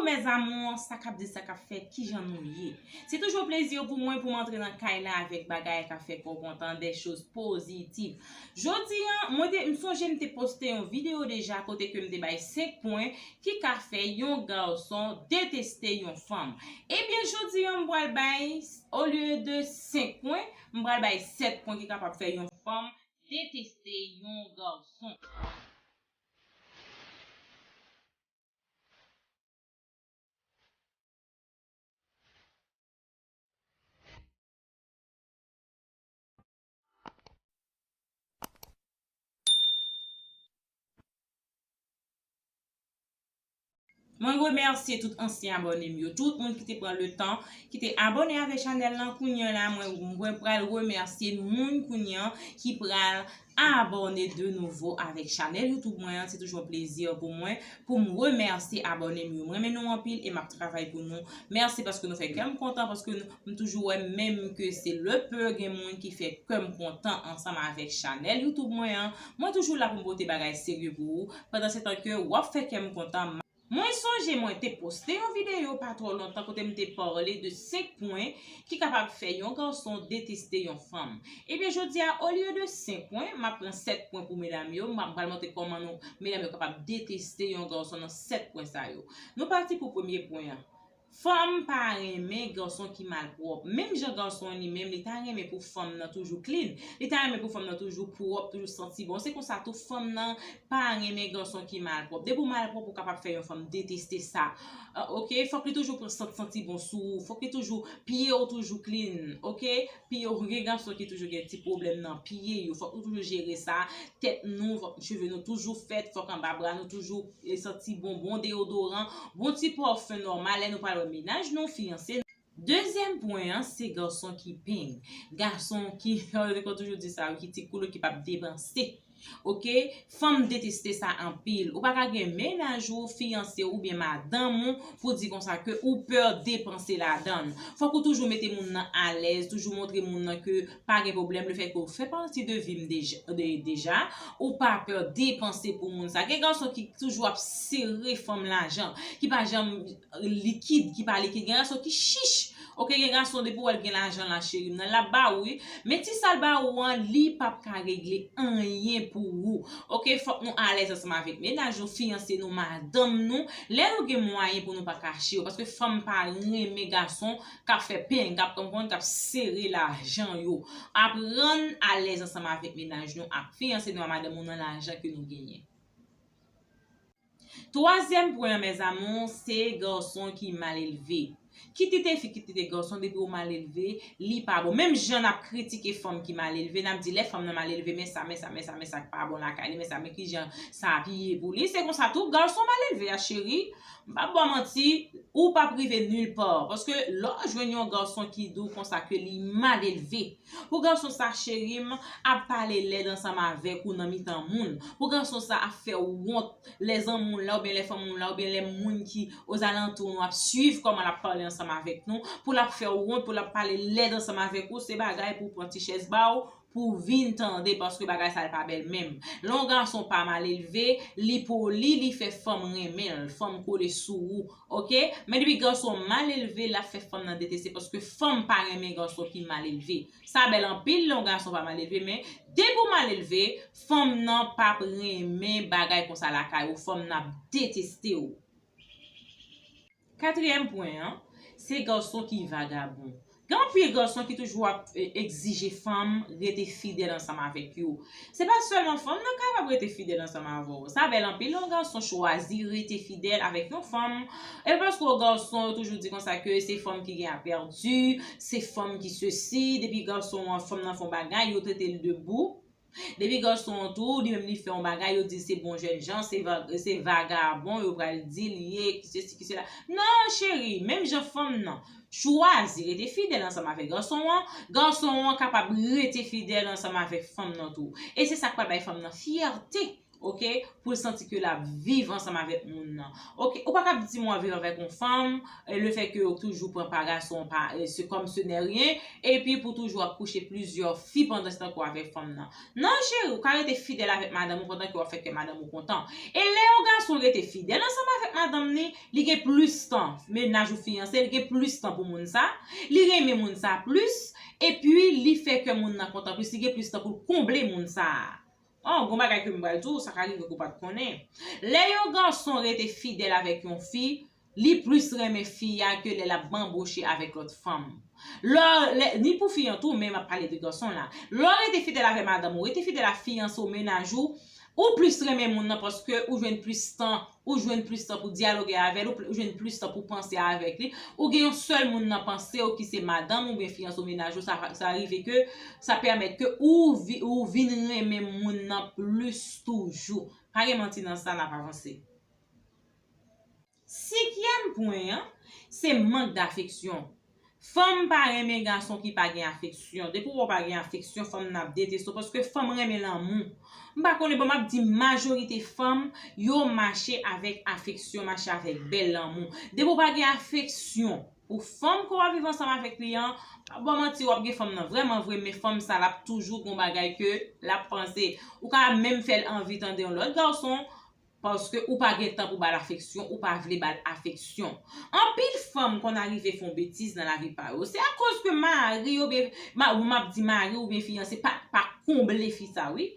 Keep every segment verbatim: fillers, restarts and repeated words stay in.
Mes amours, sa k ap di, sa k ap fèt, kijan nou ye? Se toujou plezi pou mwen pou m antre nan kay la avèk bagay k ap fè kè w kontan, des choses positives. Jodi a, mwen te, m sonje m te poste yon videyo deja kote ke m te bay senk pwen ki ka fè yon gason deteste yon fanm. Ebyen, jodi a, m pral bay, olye de senk pwen, m pral bay sèt pwen ki kapab fè yon fanm deteste yon gason. Mwen remèsye tout ansyen abòne m yo, tout moun ki te pran le tan, ki te abòne avèk chanèl lan. Kounye a la, mwen, mwen pral remèsye moun kounye a ki pral abòne de nouvo avèk chanèl YouTube mwen an. Se toujou yon plezi pou mwen pou m remèsye abòne m yo. M renmen nou anpil e m ap travay pou nou. Mèsi paske nou fè kè m kontan, paske nou, m toujou wè menm ke se le peu gen moun ki fè kè m kontan ansanm avèk chanèl YouTube mwen an. Mwen toujou la pou m pote bagay serye pou ou, pandan se tan ke w ap fè kè m kontan. Mwen sonje mwen te poste yon videyo pa twò lontan kote m te pale de senk pwen ki kapab fè yon gason deteste yon fanm. Ebyen, jodi a, olye de senk pwen, m ap pran sèt pwen pou medam yo. M ap pral montre kòman nou, medam yo kapab deteste yon gason nan sèt pwen sa yo. Nou pati pou premye pwen an. Fanm pa renmen gason ki malpwòp. Menm jan gason li menm, li ta renmen pou fanm nan toujou clean. Li ta renmen pou fanm nan toujou pwòp, toujou santi bon. Se konsa tou fanm nan pa renmen gason ki malpwòp. Depi w malpwòp, ou kapab fè yon fanm deteste sa. Ah, ok? Fòk li toujou pran sant santi bon sou ou. Fòk li toujou, pye w toujou clean. Ok? Pye w, gen gason ki toujou gen ti pwoblèm nan pye yo. Fòk nou toujou jere sa. Tèt nou, fòk cheve nou toujou fèt. Fòk anba bra nou toujou e santi bon, bon deyodoran, bon ti pafen nòmal lè nou pral wè mennaj nou, fiyanse nou. Dezyèm pwen an, se gason ki peng. Gason ki, yo toujou di sa, ki ti koulout, ki p ap depanse. Ok? Fanm deteste sa anpil. Ou pa ka gen mennaj ou, fiyanse ou, oubyen madanm ou pou di konsa ke ou pè depanse ladan l. Fòk ou toujou mete moun nan alèz, toujou montre moun nan ke pa gen pwoblèm, lefètke ou fè pati de vi m deja, de, deja, ou pa pè depanse pou moun sa. Gen gason ki toujou ap sere fanm lajan, ki pa janm likid, ki pa likid. Gen gason ki chich. Ok, gen gason depi w wè l gen lajan la, cheri m nan, l ap ba ou, wi. Men ti sa l ba ou an, li p ap ka regle anyen pou ou. Ok, fòk nou alèz ansanm avèk mennaj nou, fiyanse nou, madanm nou. Lè nou gen mwayen pou nou pa kache yo, paske fanm pa renmen gason k ap fè peng, k ap konprann, k ap sere lajan yo. Aprann alèz ansanm avèk mennaj nou, ak fiyanse nou, ak madanm nou nan lajan ke nou genyen. Twazyèm pwen an, mes amours, se gason ki mal elve. Kit li te fi, kit li te gason, depi w mal elve, li pa bon. Menm jan n ap kritike fanm ki mal elve, n ap di lè fanm nan mal elve, men sa, men sa, men sa, men sa k pa bon lakay li, men sa, men kijan sa ap ye pou li. Se konsa tou, gason mal elve a, cheri, m p ap ba w manti, ou p ap rive nil pa. Paske lè w jwenn yon gason ki di w konsa ke li mal elve, pou gason sa, cheri m, ap pale lèd ansanm avèk ou nan mitan moun. Pou gason sa ap fè w wont lè zanmi w la, oubyen lè fanmi w la, oubyen lè moun ki ozalantou nou ap swiv kòman l ap pale ansanm avèk nou. Pou l ap fè w wont, pou l ap pale lèd ansanm avèk ou, se bagay pou w pran ti chèz ba w, pou w vin tande, paske bagay sa l pa bèl menm. Lè yon gason pa mal elve, li poli, li fè fanm renmen l, fanm kole sou ou. Ok? Men depi gason mal elve, l ap fè fanm nan deteste, paske fanm pa renmen gason ki mal elve. Sa bèl anpil lè yon gason pa mal elve, men depi w mal elve, fanm nan p ap renmen bagay konsa lakay ou, fanm nan ap deteste w. Katriyèm pwen an, se gason ki vagabon. Gen anpil gason ki toujou ap, e, egzije fanm rete fidèl ansanm avèk yo. Se pa sèlman fanm nan kapab rete fidèl ansanm avè w. Sa bèl anpil lè yon gason chwazi rete fidèl avèk yon fanm. E paske gason yo toujou di konsa ke se fanm ki gen a pèdi, se fanm ki sesi, depi gason an, fanm nan fè yon bagay, yo trete l de boug. Depi gason an tou, li menm li fè yon bagay, yo di l se bon jènjan, se va-, se vagabon, yo pral di l ye, ki sesi, ki sela. Non, cheri, menm jan fanm nan chwazi rete fidèl ansanm avèk gason an, gason an kapab rete fidèl ansanm avèk fanm nan tou. E se sa k pral bay fanm nan fyète. oke, pou l santi ke l ap viv ansanm avèk moun nan. Oke, ou pa kab di m w ap viv avèk yon fanm, e le fè ke w toujou pran pa gason, pa, e se kòm se nè ryen, epi pou toujou ap kouche plizyè fi pandan se tan ke w avèk fanm nan. Non, cheri, ou ka rete fidèl avèk madanm ou pandan ke w ap fè kè madanm ou kontan. E lè yon gason rete fidèl ansanm avèk madanm ni, li gen plis tan, mennaj ou fiyanse, li gen plis tan pou moun sa, li renmen moun sa plis, epi li fè kè moun nan kontan plis, li gen plis tan pou l konble moun sa. Oh, gon bagay ke m pral di w, sa ka rive ke w pa t konnen. Lè yon gason rete fidèl avèk yon fi, li plis renmen fi a ke lè l ap banboche avèk lòt fanm. Lè, lè, ni pou fi an tou, men m ap pale de gason la. Lè w rete fidèl avèk madanm ou, rete fidèl ak fiyanse w, mennaj ou, ou plis renmen moun nan paske ou jwenn plis tan, ou jwenn plis tan pou dyaloge avè l, ou pl- ou jwenn plis tan pou panse avèk li. Ou gen yon sèl moun nan panse w ki se madanm oubyen fiyanse w, mennaj ou, sa, sa rive ke sa pèmèt ke ou, vi- ou vin renmen moun nan plis toujou. Pa gen manti nan sa, n ap avanse. Sizyèm pwen an, se mank dafeksyon. Fanm pa renmen gason ki pa gen afeksyon. Depi w wè w pa gen afeksyon, fanm nan ap deteste w paske fanm renmen lanmou. M pa konnen, bon, m ap di majorite fanm, yo mache avèk afeksyon, mache avèk bèl lanmou. Depi w pa gen afeksyon pou fanm ke w ap viv ansanm avèk li an, pa ba w manti, w ap gen fanm nan vrèman vre, men fanm sa l ap toujou gon bagay ke l ap panse. Ou ka menm fè l anvi tande yon lòt gason, paske ou pa gen tan pou ba l afeksyon, ou pa vle ba l afeksyon. Anpil fanm konn arive fè yon betiz nan lavi pa yo. Se akoz ke mari yo, byen, ma- m ap di mari oubyen fiyanse, pa, pa konble fi sa, wi.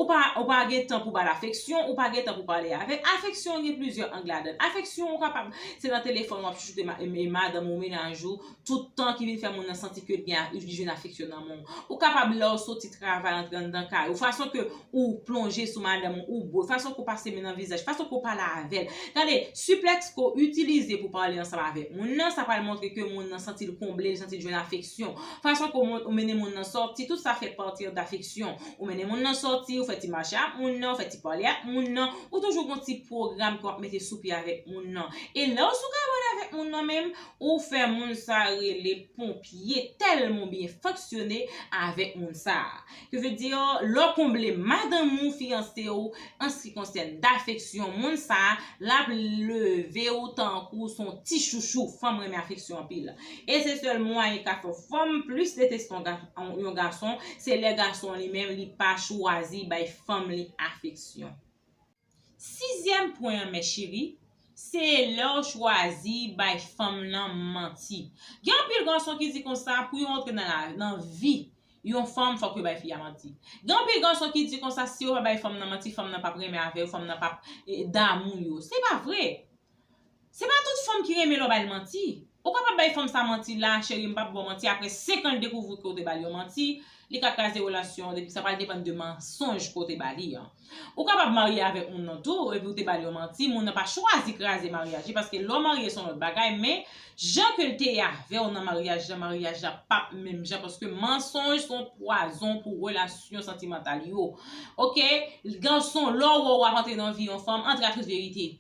Ou pa, ou pa gen tan pou ba l afeksyon, ou pa gen tan pou pale avè l. Afeksyon gen plizyè ang ladan l. Afeksyon ou kapab, se nan telefòn w ap chouchoute ma- e- e madanm ou, mennaj ou, tout tan ki vin fè moun nan santi ke l gen a- li jwenn afeksyon nan men w. Ou kapab lè w soti travay antre anndan kay ou, fason ke ou plonje sou madanm ou, ou bo, fason ke w pase men nan vizaj, fason ke w pale avè l. Gade, siplèks ke w itilize pou pale ansanm avèk moun nan, sa pral montre ke moun nan santi l konble, li santi l jwenn afeksyon. Fason ke w mon- ou mennen moun nan sòti, tout sa fè pati de afeksyon. Ou mennen moun nan sòti, ou fè ti mache ak moun nan, ou fè ti pale ak moun nan, ou toujou gon ti pwogram ke w ap mete sou pye avèk moun nan. E lè w sou kay ou avèk moun nan menm, ou fè moun sa rele ponpye, tèlman w byen fonksyone avèk moun sa. Ki vle di, lè w konble madanm ou, fiyanse w, an se ki konsène dafeksyon, moun sa, l ap leve w tankou se yon ti chouchou. Fanm renmen afeksyon anpil. E se sèl mwayen ka fè fanm plis deteste yon ga- yon gason, se lè gason li menm li pa chwazi bay fanm li afeksyon. Sizyèm pwen an, mè cheri, se lè w chwazi bay fanm nan manti. Gen anpil gason ki di konsa, pou yo antre nan la- nan vi yon fanm, fòk yo bay fi a manti. Gen anpil gason ki di konsa, si yo pa bay fanm nan manti, fanm nan p ap renmen avè yo, fanm nan p ap, eh, damou yo. Se pa vre. Se pa tout fanm ki renmen lè w ba l manti. Ou kapab bay fanm sa manti la, cheri, m p ap ba w manti, apre senk an l dekouvri ke w te ba l yon manti, li ka kraze relasyon an, depi sa pral depann de mansonj ke w te ba li an. Ou kapab marye avèk moun nan tou, epi w te ba l yon manti, moun nan pa chwazi kraze maryaj li, paske lè w marye se yon lòt bagay, men jan ke l te ye avè w nan maryaj la, maryaj la p ap menm jan, paske mansonj se yon pwazon pou relasyon santimantal yo. Oke? Gason, lè w wè w ap antre nan vi yon fanm, antre ak tout verite.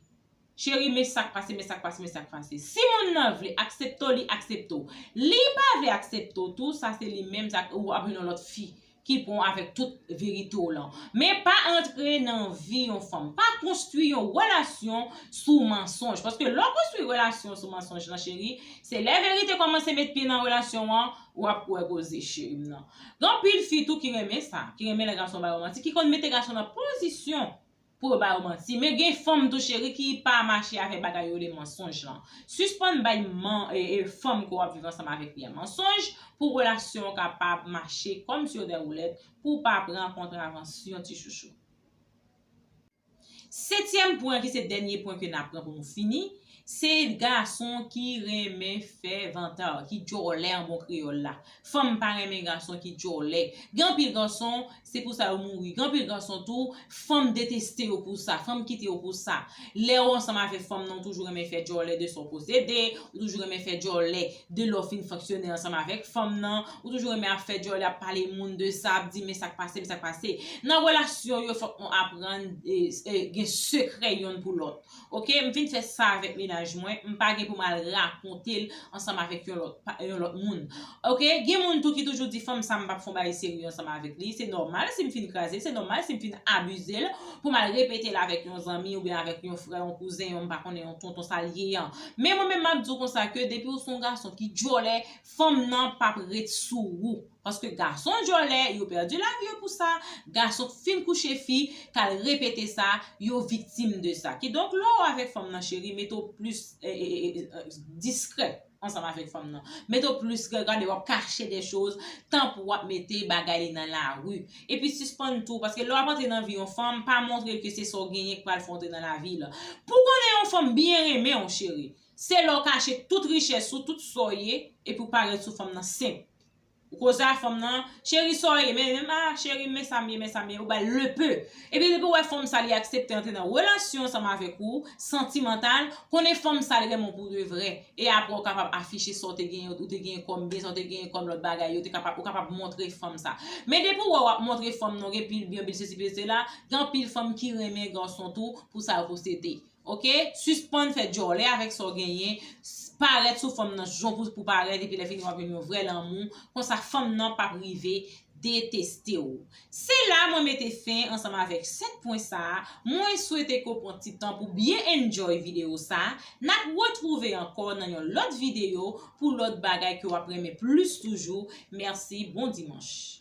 Cheri, men sa k pase, men sa k pase, men sa k pase. Si moun nan vle aksepte w, li aksepte w. Li pa vle aksepte w tou, sa se li menm, sa ou ap jwenn yon lòt fi ki pran w avèk tout verite w lan. Men pa antre nan vi yon fanm. Pa konstwi yon relasyon sou mansonj. Paske lè w konstwi relasyon sou mansonj lan, cheri, se lè verite kòmanse met pye nan relasyon an, w ap wè koze, cheri m nan. Gen anpil fi tou ki renmen sa, ki renmen lè gason ba yo manti, ki konn mete gason nan pozisyon pou yo ba yo manti. Men gen fanm tou, cheri, ki pa mache avèk bagay yo rele mansonj lan. Sispann bay man, e, e, fanm ke w ap viv ansanm avèk li an mansonj pou relasyon an kapab mache kòm sur des roulettes, pou w pa pran kontravansyon, ti chouchou. Setyèm pwen, ki se dènye pwen ke n ap pran pou nou fini, se gason ki renmen fè vantay, ki djòlè an bon kreyòl la. Fanm pa renmen gason ki djòlè. Gen anpil gason, se pou sa yo mouri. Gen anpil gason tou, fanm deteste yo pou sa, fanm kite yo pou sa. Lè w ansanm avèk fanm nan, ou toujou renmen fè djòlè de sa w posede, ou toujou renmen fè djòlè de lè w fin fonksyone ansanm avèk fanm nan, ou toujou renmen ap fè djòlè, ap pale moun de sa, ap di, "Men sa k pase, men sa k pase." Nan relasyon yo, fòk nou aprann, e, e, gen sekrè yonn pou lòt. Oke? M vin fè sa avèk mennaj mwen, m pa gen pou m al rakonte l ansanm avèk yon lòt, pa- yon lòt moun. Oke, gen moun tou ki toujou di fanm sa m p ap fè yon bagay serye ansanm avèk li. Se nòmal si m fin kraze l, se nòmal si m fin abize l pou m al repete l avèk yon zanmi oubyen avèk yon frè, yon kouzen, yon m pa konnen, yon tonton sa l ye an. Men mwen menm m ap di w konsa ke depi w se yon gason ki djòlè, fanm nan p ap ret sou ou. Paske gason djòlè, yo pèdi lavi yo pou sa. Gason fin kouche fi, k al repete sa, yo viktim de sa. Kidonk, lè w avèk fanm nan, cheri, mete w plis eh, eh, eh, eh, diskrè ansanm avèk fanm nan. Mete w plis gade w ap kache de choz, tanpri w ap mete bagay li nan lari. Epi sispann tou, paske lè w ap antre nan vi yon fanm, pa montre l ke se sa w genyen k pral fè w antre nan lavi l. Pou w konnen yon fanm byen renmen w, cheri, se lè w kache tout richès ou, tout sa w ye, epi w parèt sou fanm nan senp. Ou koze a fanm nan, cheri, sa w ye, men, men, ah, cheri, men sa m ye, men sa m ye, ou ba l le peu. Epi depi w wè fanm sa li aksepte antre nan relasyon ansanm avèk ou, santimantal, konnen fanm sa li renmen w pou de vrè. E apre w kapab afiche sa w te genyen, ou te genyen kòm byen, sa w te genyen kòm lòt bagay, yo te kapab, ou kapab montre fanm sa. Men depi w wè w ap montre fanm nan, gen pil byen, pil sesi, pil sela, gen anpil fanm ki renmen gason tou pou sa yo posede. Oke? Sispann fè djòlè avèk sa w genyen. Parèt sou fanm nan jan pou, pou parèt, epi lè fini w ap jwenn yon vrè lanmou. Konsa fanm nan p ap rive deteste w. Se la mwen mete fen ansanm avèk sèt pwen sa a. Mwen swete ke w pran ti tan pou byen enjoy videyo sa a. N ap retwouve ankò nan yon lòt videyo pou lòt bagay ke w ap renmen plis toujou. Mèsi, bon dimanch.